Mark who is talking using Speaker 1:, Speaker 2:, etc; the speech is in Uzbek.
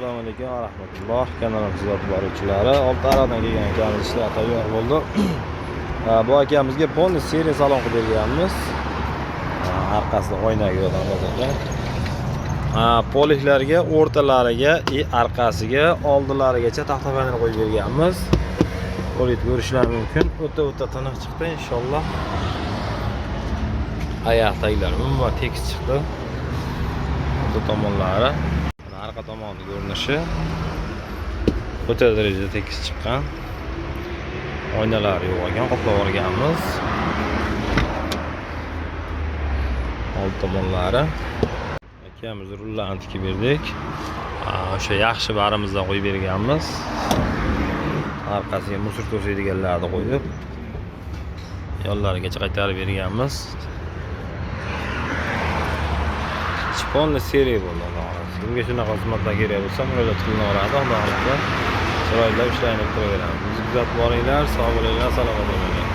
Speaker 1: Assalomu alaykum va rahmatulloh. Kanalimiz kuzatib boruvchilari, Oltiariqdan kelgan akamiz ishlar tayyor bo'ldi. Bu akamizga полный серый salon qilib berganmiz. Orqasida oyna yo'q ekan. Poliklarga, o'rtalariga, и orqasiga, oldilarigacha taxta panel qo'yib berganmiz. Ko'rib ko'rishlar mumkin. O'ta-o'ta tiniq chiqdi inshaalloh. Oyoq taglari umuman tekis chiqdi. O'rta tomonlari. Mana arqa tomoni ko'rinishi o'ta darajada tekis chiqqan. Oynalari yo'q ekan, qoplab olganmiz. Old tomonlari. Akamiz rullarni tikib berdik. O'sha yaxshi barimizdan qo'yib berganmiz. Orqasiga мусор to'saydiganlarni qo'yib, yonlarigacha qaytarib berganmiz. Полный серый bo'ldi, Xudo xohlasa. Kimga shunaqa xizmatlar kerak bo'lsa, murojaat qilaveradi, Xudo xohlasa. Chiroylab ishlarni bitiraveramiz. Bizni kuzatib boringlar, sog' bo'linglar, salomat bo'linglar.